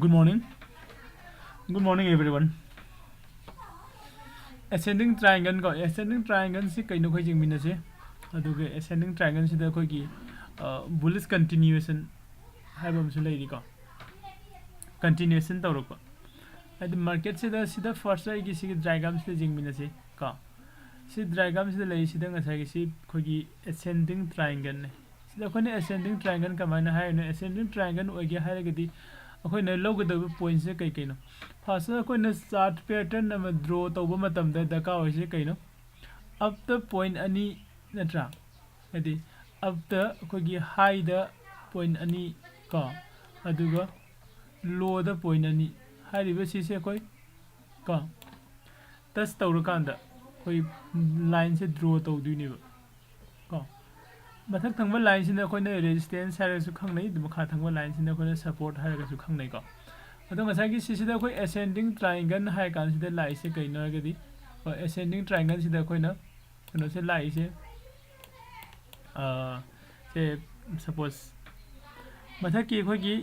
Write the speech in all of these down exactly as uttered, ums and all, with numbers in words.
Good morning. Good morning, everyone. Ascending triangle ꯀꯣ, ascending triangle ꯁꯤ ꯀꯩꯅꯣ ꯑꯩꯈꯣꯏ ꯌꯦꯡꯃꯤꯟꯅꯁꯤ꯫ ꯑꯗꯨꯒ ascending triangle ꯁꯤꯗ ꯑꯩꯈꯣꯏꯒꯤ, ꯑ, bullish continuation ꯍꯥꯏꯕ ꯑꯃꯁꯨ ꯂꯩꯔꯤꯀꯣ꯫ Continuation ꯇꯧꯔꯛꯄ꯫ ꯍꯥꯏꯗꯤ market ꯁꯤꯗ, ꯁꯤꯗ first ꯑꯩꯒꯤ ꯁꯤꯒꯤ diagram ꯁꯤꯗ ꯌꯦꯡꯃꯤꯟꯅꯁꯤ ꯀꯣ꯫ ꯁꯤ diagram ꯁꯤꯗ ꯂꯩꯔꯤꯁꯤꯗ ꯉꯁꯥꯏꯒꯤ ꯁꯤ ꯑꯩꯈꯣꯏꯒꯤ ascending triangle ꯅꯦ꯫ ꯁꯤꯗ ꯑꯩꯈꯣꯏꯅ ascending triangle ꯀꯃꯥꯏꯅ ꯍꯥꯏꯔꯤꯅꯣ? Ascending triangle ꯑꯣꯏꯒꯦ ꯍꯥꯏꯔꯒꯗꯤ ꯑꯩꯈꯣꯏꯅ ꯂꯧꯒꯗꯕ point ꯁꯦ ꯀꯩ ꯀꯩꯅꯣ? First ꯑꯩꯈꯣꯏꯅ chart pattern ꯑꯃ draw ꯇꯧꯕ ꯃꯇꯝꯗ ꯗꯔꯀꯥꯔ ꯑꯣꯏꯁꯦ ꯀꯩꯅꯣ? Up ꯗ point ꯑꯅꯤ ꯅꯠꯇ꯭ꯔꯥ? ꯍꯥꯏꯗꯤ up ꯗ ꯑꯩꯈꯣꯏꯒꯤ high ꯗ point ꯑꯅꯤ ꯀꯣ, ꯑꯗꯨꯒ low ꯗ point ꯑꯅꯤ ꯍꯥꯏꯔꯤꯕ ꯁꯤꯁꯦ ꯑꯩꯈꯣꯏ ꯀꯣ touch ꯇꯧꯔꯀꯥꯟꯗ ꯑꯩꯈꯣꯏ line ꯁꯦ draw ꯇꯧꯗꯣꯏꯅꯦꯕ ꯀꯣ꯫ ꯃꯊꯛ ꯊꯪꯕ line ꯁꯤꯅ ꯑꯩꯈꯣꯏꯅ resistance ꯍꯥꯏꯔꯒꯁꯨ ꯈꯪꯅꯩ, ꯑꯗꯨ ꯃꯈꯥ ꯊꯪꯕ line ꯁꯤꯅ ꯑꯩꯈꯣꯏꯅ support ꯍꯥꯏꯔꯒꯁꯨ ꯈꯪꯅꯩꯀꯣ꯫ ꯑꯗꯣ ꯉꯁꯥꯏꯒꯤ ꯁꯤꯁꯤꯗ ꯑꯩꯈꯣꯏ ascending triangle ꯍꯥꯏꯔ ꯀꯥꯟꯁꯤꯗ ꯂꯥꯛꯏꯁꯦ ꯀꯩꯅꯣ ꯍꯥꯏꯔꯒꯗꯤ, ꯍꯣꯏ, ascending triangle ꯁꯤꯗ ꯑꯩꯈꯣꯏꯅ ꯀꯩꯅꯣꯁꯦ ꯂꯥꯛꯏꯁꯦ, ꯑ, ꯁꯦ suppose ꯃꯊꯛꯀꯤ ꯑꯩꯈꯣꯏꯒꯤ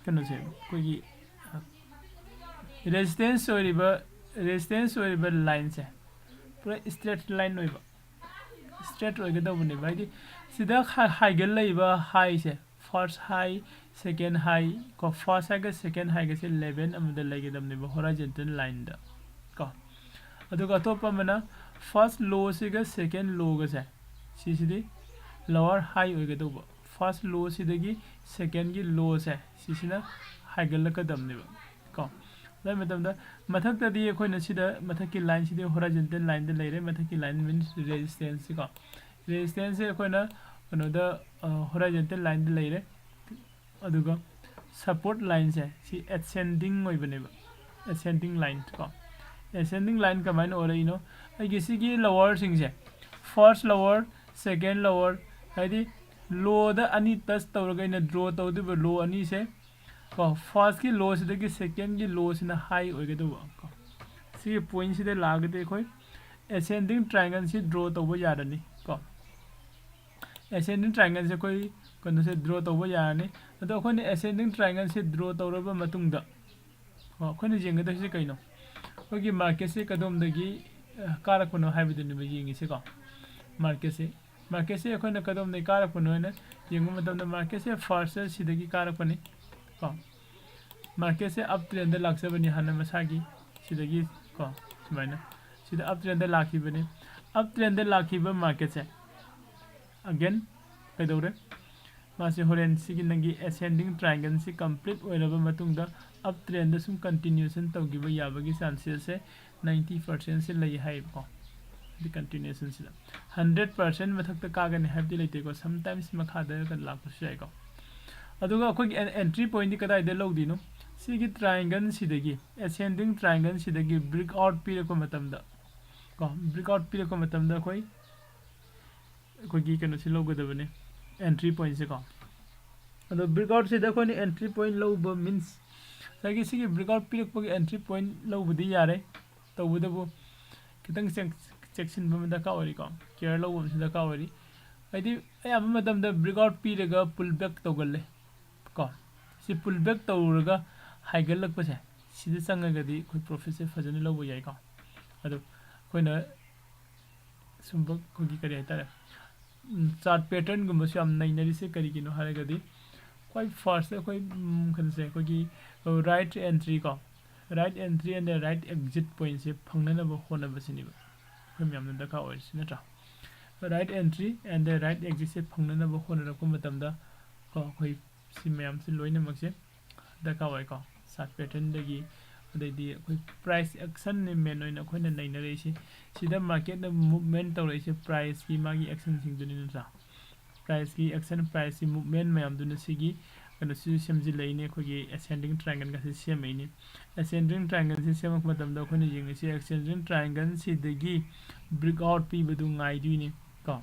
ꯀꯩꯅꯣꯁꯦ, ꯑꯩꯈꯣꯏꯒꯤ resistance ꯑꯣꯏꯔꯤꯕ, resistance ꯑꯣꯏꯔꯤꯕ line ꯁꯦ ꯄꯨꯔꯥ straight line ꯑꯣꯏꯕ, straight ꯑꯣꯏꯒꯗꯧꯕꯅꯦꯕ꯫ ꯍꯥꯏꯗꯤ ꯁꯤꯗ ꯍꯥ-, ꯍꯥꯏꯒꯠꯂꯛꯏꯕ high ꯁꯦ, first high, second high ꯀꯣ, first high ꯒ second high ꯒꯁꯦ level ꯑꯃꯗ ꯂꯩꯒꯗꯕꯅꯦꯕ, horizontal line ꯗ ꯀꯣ꯫ ꯑꯗꯨꯒ ꯑꯇꯣꯞꯄ ꯑꯃꯅ first low ꯁꯤꯒ second low ꯒꯁꯦ, ꯁꯤꯁꯤꯗꯤ lower high ꯑꯣꯏꯒꯗꯧꯕ꯫ First low ꯁꯤꯗꯒꯤ second ꯒꯤ low ꯁꯦ, ꯁꯤꯁꯤꯅ ꯍꯥꯏꯒꯠꯂꯛꯀꯗꯕꯅꯦꯕ ꯀꯣ꯫ ꯑꯗꯨꯒꯤ ꯃꯇꯝꯗ ꯃꯊꯛꯇꯗꯤ ꯑꯩꯈꯣꯏꯅ ꯁꯤꯗ ꯃꯊꯛꯀꯤ line ꯁꯤꯗꯤ horizontal line ꯗ ꯂꯩꯔꯦ, ꯃꯊꯛꯀꯤ line means resistance ꯁꯤ ꯀꯣ꯫ Resistance ꯁꯦ ꯑꯩꯈꯣꯏꯅ ꯀꯩꯅꯣꯗ, ꯑ, horizontal line ꯗ ꯂꯩꯔꯦ꯫ ꯑꯗꯨꯒ support line ꯁꯦ ꯁꯤ ascending ꯑꯣꯏꯕꯅꯦꯕ, ascending line ꯀꯣ꯫ Ascending line ꯀꯃꯥꯏꯅ ꯑꯣꯏꯔꯛꯏꯅꯣ? ꯑꯩꯒꯤ ꯁꯤꯒꯤ lower ꯁꯤꯡꯁꯦ, first lower, second lower, ꯍꯥꯏꯗꯤ low ꯗ ꯑꯅꯤ touch ꯇꯧꯔꯒ ꯑꯩꯅ draw ꯇꯧꯗꯣꯏꯕ low ꯑꯅꯤꯁꯦ ꯀꯣ, first ꯀꯤ low ꯁꯤꯗꯒꯤ second ꯒꯤ low ꯁꯤꯅ high ꯑꯣꯏꯒꯗꯧꯕ ꯀꯣ꯫ ꯁꯤꯒꯤ point ꯁꯤꯗ ꯂꯥꯛꯑꯒꯗꯤ ꯑꯩꯈꯣꯏ ascending triangle ꯁꯤ draw ꯇꯧꯕ ꯌꯥꯔꯅꯤ ꯀꯣ꯫ Ascending triangle ꯁꯦ ꯑꯩꯈꯣꯏ ꯀꯩꯅꯣꯁꯦ draw ꯇꯧꯕ ꯌꯥꯔꯅꯤ꯫ ꯑꯗꯣ ꯑꯩꯈꯣꯏꯅ ascending triangle ꯁꯦ ꯗ꯭ꯔꯣ ꯇꯧꯔꯕ ꯃꯇꯨꯡꯗ, ꯀꯣ, ꯑꯩꯈꯣꯏꯅ ꯌꯦꯡꯒꯗꯣꯏꯁꯦ ꯀꯩꯅꯣ? ꯑꯩꯈꯣꯏꯒꯤ ꯃꯥꯔꯀꯦꯠꯁꯦ ꯀꯗꯣꯝꯗꯒꯤ ꯑ, ꯀꯥꯔꯛꯄꯅꯣ ꯍꯥꯏꯕꯗꯨꯅꯦꯕ ꯌꯦꯡꯉꯤꯁꯦꯀꯣ꯫ ꯃꯥꯔꯀꯦꯠꯁꯦ ꯃꯥꯔꯀꯦꯠꯁꯦ ꯑꯩꯈꯣꯏꯅ ꯀꯗꯣꯝꯗꯒꯤ ꯀꯥꯔꯛꯄꯅꯣ ꯍꯥꯏꯅ ꯌꯦꯡꯕ ꯃꯇꯝꯗ, ꯃꯥꯔꯀꯦꯠꯁꯦ ꯐꯥꯔꯁꯇ ꯁꯤꯗꯒꯤ ꯀꯥꯔꯛꯄꯅꯤ ꯀꯣ꯫ ꯃꯥꯔꯀꯦꯠꯁꯦ ꯑꯞ ꯇ꯭ꯔꯦꯟꯗ ꯂꯥꯛꯆꯕꯅꯤ ꯍꯥꯟꯅ ꯃꯁꯥꯒꯤ, ꯁꯤꯗꯒꯤ ꯀꯣ, ꯁꯨꯃꯥꯏꯅ ꯁꯤꯗ ꯑꯞ ꯇ꯭ꯔꯦꯟꯗ ꯂꯥꯛꯈꯤꯕꯅꯤ꯫ ꯑꯞ ꯇ꯭ꯔꯦꯟꯗ ꯂꯥꯛꯈꯤꯕ ꯃꯥꯔꯀꯦꯠꯁꯦ ꯑꯒꯦꯟ ꯀꯩꯗꯧꯔꯦ? ꯃꯥꯁꯦ ꯍꯣꯔꯦꯟ ꯁꯤꯒꯤ ꯅꯪꯒꯤ ascending triangle ꯁꯤ ꯀꯝꯄ꯭ꯂꯤꯠ ꯑꯣꯏꯔꯕ ꯃꯇꯨꯡꯗ ꯑꯞ ꯇ꯭ꯔꯦꯟꯗ ꯁꯨꯝ ꯀꯟꯇꯤꯅ꯭ꯌꯨꯁꯟ ꯇꯧꯈꯤꯕ ꯌꯥꯕꯒꯤ ꯆꯥꯟꯁꯦꯁꯁꯦ ꯅꯥꯏꯟꯇꯤ ꯄꯥꯔꯁꯦꯟꯁꯦ ꯂꯩ ꯍꯥꯏꯌꯦꯕꯀꯣ꯫ ꯍꯥꯏꯗꯤ ꯀꯟꯇꯤꯅ꯭ꯌꯨꯁꯟꯁꯤꯗ ꯍꯟꯗ꯭ꯔꯦꯠ ꯄꯥꯔꯁꯦꯟ ꯃꯊꯛꯇ ꯀꯥꯒꯅꯤ ꯍꯥꯏꯕꯗꯤ ꯂꯩꯇꯦꯀꯣ, ꯁꯝꯇꯥꯏꯝꯁ ꯃꯈꯥꯗ ꯂꯥꯛꯄꯁꯨ ꯌꯥꯏꯀꯣ꯫ ꯑꯗꯨꯒ ꯑꯩꯈꯣꯏꯒꯤ ꯑꯦꯟꯇ꯭ꯔꯤ ꯄꯣꯏꯟꯗꯤ ꯀꯗꯥꯏꯗ ꯂꯧꯗꯣꯏꯅꯣ? ꯁꯤꯒꯤ ꯇ꯭ꯔꯥꯏꯡꯒꯜꯁꯤꯗꯒꯤ, ꯑꯦꯁꯦꯟꯗꯤꯡ ꯇ꯭ꯔꯥꯏꯡꯒꯜꯁꯤꯗꯒꯤ ꯕ꯭ꯔꯤꯛ ꯑꯥꯎꯠ ꯄꯤꯔꯛꯄ ꯃꯇꯝꯗ ꯀꯣ, ꯕ꯭ꯔꯤꯛ ꯑꯥꯎꯠ ꯄꯤꯔꯛꯄ ꯃꯇꯝꯗ ꯑꯩꯈꯣꯏ ꯑꯩꯈꯣꯏꯒꯤ ꯀꯩꯅꯣꯁꯤ ꯂꯧꯒꯗꯕꯅꯤ, ꯑꯦꯟꯇ꯭ꯔꯤ ꯄꯣꯏꯟꯁꯦꯀꯣ꯫ ꯑꯗꯣ ꯕ꯭ꯔꯤꯛ ꯑꯥꯎꯠꯁꯤꯗ ꯑꯩꯈꯣꯏꯅ ꯑꯦꯟꯇ꯭ꯔꯤ ꯄꯣꯏꯟ ꯂꯧꯕ ꯃꯤꯟꯁ ꯉꯁꯥꯏꯒꯤ ꯁꯤꯒꯤ ꯕ꯭ꯔꯤꯛ ꯑꯥꯎꯠ ꯄꯤꯔꯛꯄꯒꯤ ꯑꯦꯟꯇ꯭ꯔꯤ ꯄꯣꯏꯟ ꯂꯧꯕꯗꯤ ꯌꯥꯔꯦ, ꯇꯧꯕꯇꯕꯨ ꯈꯤꯇꯪ ꯆꯦꯛ-, ꯆꯦꯛꯁꯤꯟꯕ ꯑꯃ ꯗꯔꯀꯥꯔ ꯑꯣꯏꯔꯤꯀꯣ, ꯀꯤꯌꯔ ꯂꯧꯕ ꯑꯃꯁꯨ ꯗꯔꯀꯥꯔ ꯑꯣꯏꯔꯤ꯫ ꯍꯥꯏꯗꯤ ꯑꯌꯥꯝꯕ ꯃꯇꯝꯗ ꯕ꯭ꯔꯤꯛ ꯑꯥꯎꯠ ꯄꯤꯔꯒ ꯄꯨꯜ ꯕꯦꯛ ꯇꯧꯒꯜꯂꯦ ꯀꯣ꯫ ꯁꯤ ꯄꯨꯜ ꯕꯦꯛ ꯇꯧꯔꯒ ꯍꯥꯏꯒꯠꯂꯛꯄꯁꯦ, ꯁꯤꯗ ꯆꯪꯉꯒꯗꯤ ꯑꯩꯈꯣꯏ ꯄ꯭ꯔꯣꯐꯤꯠꯁꯦ ꯐꯖꯅ ꯂꯧꯕ ꯌꯥꯏꯀꯣ꯫ ꯑꯗꯣ ꯑꯩꯈꯣꯏꯅ ꯁꯨꯝꯕ ꯑꯩꯈꯣꯏꯒꯤ ꯀꯔꯤ ꯍꯥꯏꯇꯥꯔꯦ, ꯆꯥꯔꯠ ꯄꯦꯇꯔꯟꯒꯨꯝꯕꯁꯨ ꯌꯥꯝ ꯅꯩꯅꯔꯤꯁꯦ ꯀꯔꯤꯒꯤꯅꯣ ꯍꯥꯏꯔꯒꯗꯤ, ꯈ꯭ꯋꯥꯏ ꯐꯥꯔꯁꯇ ꯑꯩꯈꯣꯏ, ꯎꯝ, ꯀꯩꯅꯣꯁꯦ, ꯑꯩꯈꯣꯏꯒꯤ ꯔꯥꯏꯠ ꯑꯦꯟꯇ꯭ꯔꯤ ꯀꯣ, right entry and right exit ꯄꯣꯏꯟꯁꯦ ꯐꯪꯅꯅꯕ ꯍꯣꯠꯅꯕꯁꯤꯅꯦꯕ ꯑꯩꯈꯣꯏ ꯃꯌꯥꯝꯅ ꯗꯔꯀꯥꯔ ꯑꯣꯏꯔꯤꯁꯤ, ꯅꯠꯇ꯭ꯔꯥ? ꯔꯥꯏꯠ ꯑꯦꯟꯇ꯭ꯔꯤ ꯑꯦꯟ ꯔꯥꯏꯠ ꯑꯦꯛꯖꯤꯠꯁꯦ ꯐꯪꯅꯅꯕ ꯍꯣꯠꯅꯔꯛꯄ ꯃꯇꯝꯗ ꯀꯣ, ꯑꯩꯈꯣꯏ ꯁꯤ ꯃꯌꯥꯝꯁꯦ ꯂꯣꯏꯅꯃꯛꯁꯦ ꯗꯔꯀꯥꯔ ꯑꯣꯏꯀꯣ꯫ ꯆꯥꯔꯠ ꯄꯦꯇꯔꯟꯗꯒꯤ, ꯑꯗꯩꯗꯤ ꯑꯩꯈꯣꯏ ꯄ꯭ꯔꯥꯏꯁ ꯑꯦꯛꯁꯟꯅꯤ ꯃꯦꯟ ꯑꯣꯏꯅ ꯑꯩꯈꯣꯏꯅ ꯅꯩꯅꯔꯛꯏꯁꯦ꯫ ꯁꯤꯗ ꯃꯥꯔꯀꯦꯠꯅ ꯃꯨꯞꯃꯦꯟ ꯇꯧꯔꯛꯏꯁꯦ ꯄ꯭ꯔꯥꯏꯁꯀꯤ ꯃꯥꯒꯤ ꯑꯦꯛꯁꯟꯁꯤꯡꯗꯨꯅꯤ, ꯅꯠꯇ꯭ꯔꯥ? ꯄ꯭ꯔꯥꯏꯁꯀꯤ ꯑꯦꯛꯁꯟ, ꯄ꯭ꯔꯥꯏꯁꯀꯤ ꯃꯨꯞꯃꯦꯟ ꯃꯌꯥꯝꯗꯨꯅ ꯁꯤꯒꯤ ꯀꯩꯅꯣꯁꯤ ꯁꯦꯝꯖꯤꯜꯂꯛꯏꯅꯦ, ꯑꯩꯈꯣꯏꯒꯤ ꯑꯦꯁꯦꯟꯗꯤꯡ ꯇ꯭ꯔꯥꯏꯡꯒꯜꯒꯁꯤ ꯁꯦꯝꯃꯛꯏꯅꯦ꯫ ꯑꯦꯁꯦꯟꯗꯤꯡ ꯇ꯭ꯔꯥꯏꯡꯒꯜꯁꯤ ꯁꯦꯝꯃꯛꯄ ꯃꯇꯝꯗ ꯑꯩꯈꯣꯏꯅ ꯌꯦꯡꯉꯤꯁꯤ ꯑꯦꯁꯦꯟꯗꯤꯡ ꯇ꯭ꯔꯥꯏꯡꯒꯜꯁꯤꯗꯒꯤ ꯕ꯭ꯔꯤꯛ ꯑꯥꯎꯠ ꯄꯤꯕꯗꯨ ꯉꯥꯏꯗꯣꯏꯅꯤ ꯀꯣ꯫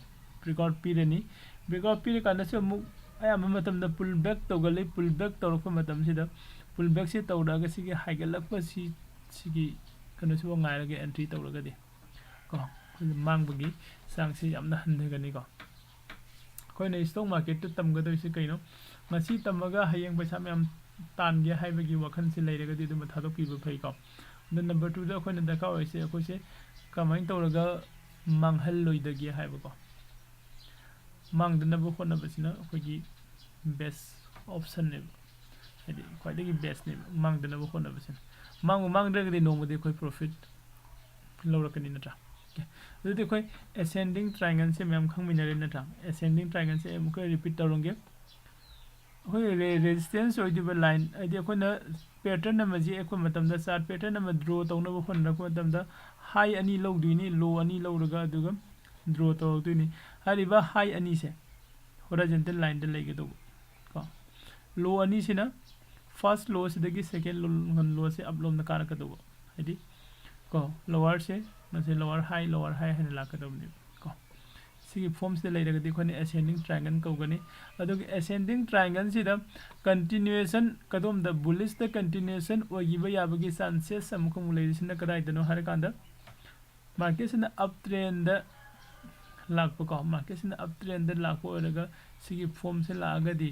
ꯕ꯭ꯔꯤꯛ ꯑꯥꯎꯠ ꯄꯤꯔꯅꯤ꯫ ꯕ꯭ꯔꯤꯛ ꯑꯥꯎꯠ ꯄꯤꯔꯀꯥꯟꯗꯁꯨ ꯑꯃꯨꯛ ꯑꯌꯥꯝꯕ ꯃꯇꯝꯗ ꯄꯨꯜ ꯕꯦꯛ ꯇꯧꯒꯜꯂꯤ꯫ ꯄꯨꯜ ꯕꯦꯛ ꯇꯧꯔꯛꯄ ꯃꯇꯝꯁꯤꯗ, ꯄꯨꯜ ꯕꯦꯛꯁꯤ ꯇꯧꯔꯛꯑꯒ ꯁꯤꯒꯤ ꯍꯥꯏꯒꯠꯂꯛꯄꯁꯤ, ꯁꯤꯒꯤ ꯀꯩꯅꯣꯁꯤꯐꯥꯎ ꯉꯥꯏꯔꯒ ꯑꯦꯟꯇ꯭ꯔꯤ ꯇꯧꯔꯒꯗꯤ ꯀꯣ, ꯑꯩꯈꯣꯏꯒꯤ ꯃꯥꯡꯕꯒꯤ ꯆꯥꯡꯁꯤ ꯌꯥꯝꯅ ꯍꯟꯊꯒꯅꯤꯀꯣ꯫ ꯑꯩꯈꯣꯏꯅ ꯏꯁꯇꯣꯛ ꯃꯥꯔꯀꯦꯠꯇ ꯇꯝꯒꯗꯧꯔꯤꯁꯤ ꯀꯩꯅꯣ? ꯉꯁꯤ ꯇꯝꯃꯒ ꯍꯌꯦꯡ ꯄꯩꯁꯥ ꯃꯌꯥꯝ ꯇꯥꯟꯒꯦ ꯍꯥꯏꯕꯒꯤ ꯋꯥꯈꯜꯁꯦ ꯂꯩꯔꯒꯗꯤ ꯑꯗꯨꯝ ꯊꯥꯗꯣꯛꯄꯤꯕ ꯐꯩꯀꯣ꯫ ꯑꯗꯣ ꯅꯝꯕꯔ ꯇꯨꯗ ꯑꯩꯈꯣꯏꯅ ꯗꯔꯀꯥꯔ ꯑꯣꯏꯔꯤꯁꯦ ꯑꯩꯈꯣꯏꯁꯦ ꯀꯃꯥꯏꯅ ꯇꯧꯔꯒ ꯃꯥꯡꯍꯜꯂꯣꯏꯗꯒꯦ ꯍꯥꯏꯕꯀꯣ꯫ ꯃꯥꯡꯗꯅꯕ ꯍꯣꯠꯅꯕꯁꯤꯅ ꯑꯩꯈꯣꯏꯒꯤ ꯕꯦꯁ ꯑꯣꯞꯁꯟꯅꯦꯕ, ꯍꯥꯏꯗꯤ ꯈ꯭ꯋꯥꯏꯗꯒꯤ ꯕꯦꯁꯅꯦꯕ ꯃꯥꯡꯗꯅꯕ ꯍꯣꯠꯅꯕꯁꯤꯅ꯫ ꯃꯥꯡꯕꯨ ꯃꯥꯡꯗ꯭ꯔꯒꯗꯤ ꯅꯣꯡꯃꯗꯤ ꯑꯩꯈꯣꯏ ꯄ꯭ꯔꯣꯐꯤꯠ ꯂꯧꯔꯛꯀꯅꯤ ꯅꯠꯇ꯭ꯔꯥ? ꯑꯣꯀꯦ, ꯑꯗꯨꯗꯤ ꯑꯩꯈꯣꯏ ꯑꯦꯁꯦꯟꯗꯤꯡ ꯇ꯭ꯔꯥꯏꯡꯒꯜꯁꯦ ꯃꯌꯥꯝ ꯈꯪꯃꯤꯟꯅꯔꯦ ꯅꯠꯇ꯭ꯔꯥ? ꯑꯦꯁꯦꯟꯗꯤꯡ ꯇ꯭ꯔꯥꯏꯡꯒꯜꯁꯦ ꯑꯩ ꯑꯃꯨꯛꯀ ꯔꯤꯄꯤꯠ ꯇꯧꯔꯝꯒꯦ꯫ ꯑꯩꯈꯣꯏ ꯔꯦ ꯔꯦꯖꯤꯁꯇꯦꯟꯁ ꯑꯣꯏꯗꯣꯏꯕ ꯂꯥꯏꯟ, ꯍꯥꯏꯗꯤ ꯑꯩꯈꯣꯏꯅ ꯄꯦꯇꯔꯟ ꯑꯃꯁꯦ ꯌꯦꯛꯄ ꯃꯇꯝꯗ, ꯆꯥꯔꯠ ꯄꯦꯇꯔꯟ ꯑꯃ ꯗ꯭ꯔꯣ ꯇꯧꯅꯕ ꯍꯣꯠꯅꯔꯛꯄ ꯃꯇꯝꯗ ꯍꯥꯏ ꯑꯅꯤ ꯂꯧꯗꯣꯏꯅꯤ, ꯂꯣ ꯑꯅꯤ ꯂꯧꯔꯒ ꯑꯗꯨꯒ ꯗ꯭ꯔꯣ ꯇꯧꯔꯛꯇꯣꯏꯅꯤ꯫ ꯍꯥꯏꯔꯤꯕ ꯍꯥꯏ ꯑꯅꯤꯁꯦ ꯍꯣꯔꯥꯏꯖꯟꯇꯦꯜ ꯂꯥꯏꯟꯗ ꯂꯩꯒꯗꯧꯕ ꯀꯣ꯫ ꯂꯣ ꯑꯅꯤꯁꯤꯅ ꯐꯥꯔꯁ ꯂꯣꯁꯤꯗꯒꯤ ꯁꯦꯀꯦꯟ ꯂꯣꯁꯦ ꯑꯞꯂꯣꯝꯗ ꯀꯥꯔꯛꯀꯗꯧꯕ, ꯍꯥꯏꯗꯤ ꯀꯣ, ꯂꯣꯋꯔꯁꯦ ꯃꯁꯤ ꯂꯣꯋꯔ ꯍꯥꯏ, ꯂꯣꯋꯔ ꯍꯥꯏ ꯍꯥꯏꯅ ꯂꯥꯛꯀꯗꯕꯅꯦꯕ ꯀꯣ꯫ ꯁꯤꯒꯤ ꯐꯣꯝꯁꯤꯗ ꯂꯩꯔꯒꯗꯤ ꯑꯩꯈꯣꯏꯅ ꯑꯦꯁꯦꯟꯗꯤꯡ ꯇ꯭ꯔꯥꯏꯡꯒꯜ ꯀꯧꯒꯅꯤ꯫ ꯑꯗꯨꯒ ꯑꯦꯁꯦꯟꯗꯤꯡ ꯇ꯭ꯔꯥꯏꯡꯒꯜꯁꯤꯗ ꯀꯟꯇꯤꯅ꯭ꯌꯨꯑꯦꯁꯟ, ꯀꯗꯣꯝꯗ ꯕꯨꯂꯤꯁꯇ ꯀꯟꯇꯤꯅ꯭ꯌꯨꯑꯦꯁꯟ ꯑꯣꯏꯈꯤꯕ ꯌꯥꯕꯒꯤ ꯆꯥꯟꯁꯦꯁ ꯑꯃꯨꯛꯀ ꯑꯃꯨꯛ ꯂꯩꯔꯤꯁꯤꯅ ꯀꯗꯥꯏꯗꯅꯣ ꯍꯥꯏꯔꯀꯥꯟꯗ, ꯃꯥꯔꯀꯦꯠꯁꯤꯅ ꯑꯞ ꯇ꯭ꯔꯦꯟꯗ ꯂꯥꯛꯄꯀꯣ, ꯃꯥꯔꯀꯦꯠꯁꯤꯅ ꯑꯞ ꯇ꯭ꯔꯦꯟꯗ ꯂꯥꯛꯄ ꯑꯣꯏꯔꯒ ꯁꯤꯒꯤ ꯐꯣꯝꯁꯦ ꯂꯥꯛꯑꯒꯗꯤ,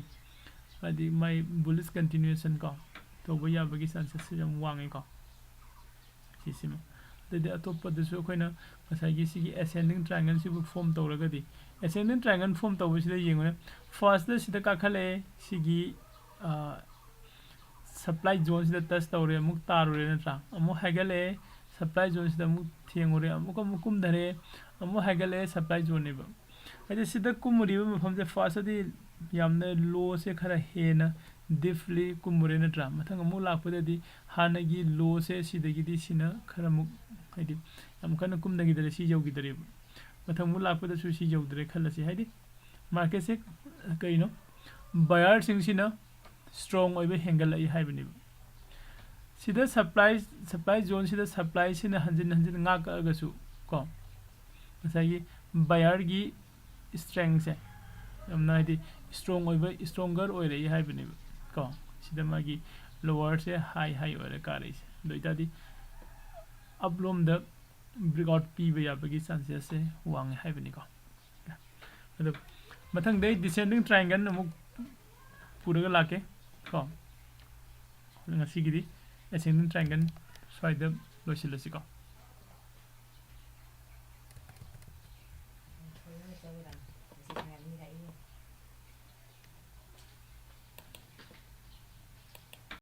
ꯍꯥꯏꯗꯤ ꯃꯥꯏ ꯕꯨꯂꯤꯁ ꯀꯟꯇꯤꯅ꯭ꯌꯨꯑꯦꯁꯟ ꯀꯣ ꯇꯧꯕ ꯌꯥꯕꯒꯤ ꯆꯥꯟꯁꯦꯁꯁꯦ ꯌꯥꯝ ꯋꯥꯡꯉꯦꯀꯣ꯫ ꯁꯤꯁꯤꯃ꯫ ꯑꯗꯩꯗꯤ ꯑꯇꯣꯞꯄꯗꯁꯨ ꯑꯩꯈꯣꯏꯅ ꯉꯁꯥꯏꯒꯤ ꯁꯤꯒꯤ ꯑꯦꯁꯦꯟꯗꯤꯡ ꯇ꯭ꯔꯥꯏꯡꯒꯜꯁꯤꯕꯨ ꯐꯣꯝ ꯇꯧꯔꯒꯗꯤ, ꯑꯦꯁꯦꯟꯗꯤꯡ ꯇ꯭ꯔꯥꯏꯡꯒꯜ ꯐꯣꯝ ꯇꯧꯕꯁꯤꯗ ꯌꯦꯡꯉꯨꯅꯦ, ꯐꯥꯔꯁꯇ ꯁꯤꯗ ꯀꯥꯈꯠꯂꯛꯑꯦ, ꯁꯤꯒꯤ ꯁꯄ꯭ꯂꯥꯏ ꯖꯣꯟꯁꯤꯗ ꯇꯁ ꯇꯧꯔꯦ, ꯑꯃꯨꯛ ꯇꯥꯔꯨꯔꯦ ꯅꯠꯇ꯭ꯔꯥ? ꯑꯃꯨꯛ ꯍꯥꯏꯒꯠꯂꯛꯑꯦ, ꯁꯄ꯭ꯂꯥꯏ ꯖꯣꯟꯁꯤꯗ ꯑꯃꯨꯛ ꯊꯦꯡꯉꯨꯔꯦ, ꯑꯃꯨꯛ ꯑꯃꯨꯛ ꯀꯨꯝꯊꯔꯦ, ꯑꯃꯨꯛ ꯍꯥꯏꯒꯠꯂꯛꯑꯦ, ꯁꯄ꯭ꯂꯥꯏ ꯖꯣꯟꯅꯦꯕ꯫ ꯍꯥꯏꯗꯤ ꯁꯤꯗ ꯀꯨꯝꯃꯨꯔꯤꯕ ꯃꯐꯝꯁꯦ ꯐꯥꯔꯁꯇꯗꯤ ꯌꯥꯝꯅ ꯂꯣꯁꯦ ꯈꯔ ꯍꯦꯟꯅ ꯗꯤꯞꯂꯤ ꯀꯨꯝꯃꯨꯔꯦ ꯅꯠꯇ꯭ꯔꯥ? ꯃꯊꯪ ꯑꯃꯨꯛ ꯂꯥꯛꯄꯗꯗꯤ ꯍꯥꯟꯅꯒꯤ ꯂꯣꯁꯦ ꯁꯤꯗꯒꯤꯗꯤ ꯁꯤꯅ ꯈꯔ ꯑꯃꯨꯛ, ꯍꯥꯏꯗꯤ ꯌꯥꯝ ꯀꯟꯅ ꯀꯨꯝꯊꯈꯤꯗꯔꯦ, ꯁꯤ ꯌꯧꯈꯤꯗꯔꯦꯕ꯫ ꯃꯊꯪ ꯑꯃꯨꯛ ꯂꯥꯛꯄꯗꯁꯨ ꯁꯤ ꯌꯧꯗ꯭ꯔꯦ ꯈꯜꯂꯁꯤ, ꯍꯥꯏꯗꯤ ꯃꯥꯔꯀꯦꯠꯁꯦ ꯀꯩꯅꯣ, ꯕꯌꯥꯔꯁꯤꯡꯁꯤꯅ ꯁ꯭ꯇ꯭ꯔꯣꯡ ꯑꯣꯏꯕ ꯍꯦꯟꯒꯠꯂꯛꯏ ꯍꯥꯏꯕꯅꯦꯕ꯫ ꯁꯤꯗ ꯁꯄ꯭ꯂꯥꯏ, ꯁꯄ꯭ꯂꯥꯏ ꯖꯣꯟꯁꯤꯗ ꯁꯄ꯭ꯂꯥꯏꯁꯤꯅ ꯍꯟꯖꯤꯟ ꯍꯟꯖꯤꯟ ꯉꯥꯛꯀꯛꯑꯒꯁꯨ ꯀꯣ, ꯉꯁꯥꯏꯒꯤ ꯕꯌꯥꯔꯒꯤ ꯁ꯭ꯇ꯭ꯔꯦꯡꯁꯦ ꯌꯥꯝꯅ, ꯍꯥꯏꯗꯤ ꯁ꯭ꯇ꯭ꯔꯣꯡ ꯑꯣꯏꯕ, ꯁ꯭ꯇ꯭ꯔꯣꯡꯒꯔ ꯑꯣꯏꯔꯛꯏ ꯍꯥꯏꯕꯅꯦꯕ ꯀꯣ꯫ ꯁꯤꯗ ꯃꯥꯒꯤ ꯂꯣꯋꯔꯁꯦ ꯍꯥꯏ ꯍꯥꯏ ꯑꯣꯏꯔ ꯀꯥꯔꯛꯏꯁꯦ꯫ ꯑꯗꯨ ꯑꯣꯏꯇꯥꯔꯗꯤ ꯑꯞꯂꯣꯝꯗ ꯕ꯭ꯔꯦꯛꯑꯥꯎꯠ ꯄꯤꯕ ꯌꯥꯕꯒꯤ ꯆꯥꯟꯁꯦꯁꯁꯦ ꯋꯥꯡꯉꯦ ꯍꯥꯏꯕꯅꯤꯀꯣ꯫ ꯑꯗꯣ ꯃꯊꯪꯗ ꯑꯩ ꯗꯤꯁꯦꯟꯗꯤꯡ ꯇ꯭ꯔꯥꯏꯡꯒꯜ ꯑꯃꯨꯛ ꯄꯨꯔꯒ ꯂꯥꯛꯀꯦ ꯀꯣ꯫ ꯉꯁꯤꯒꯤꯗꯤ ascending triangle ꯁ꯭ꯋꯥꯏꯗ ꯂꯣꯏꯁꯤꯜꯂꯁꯤꯀꯣ꯫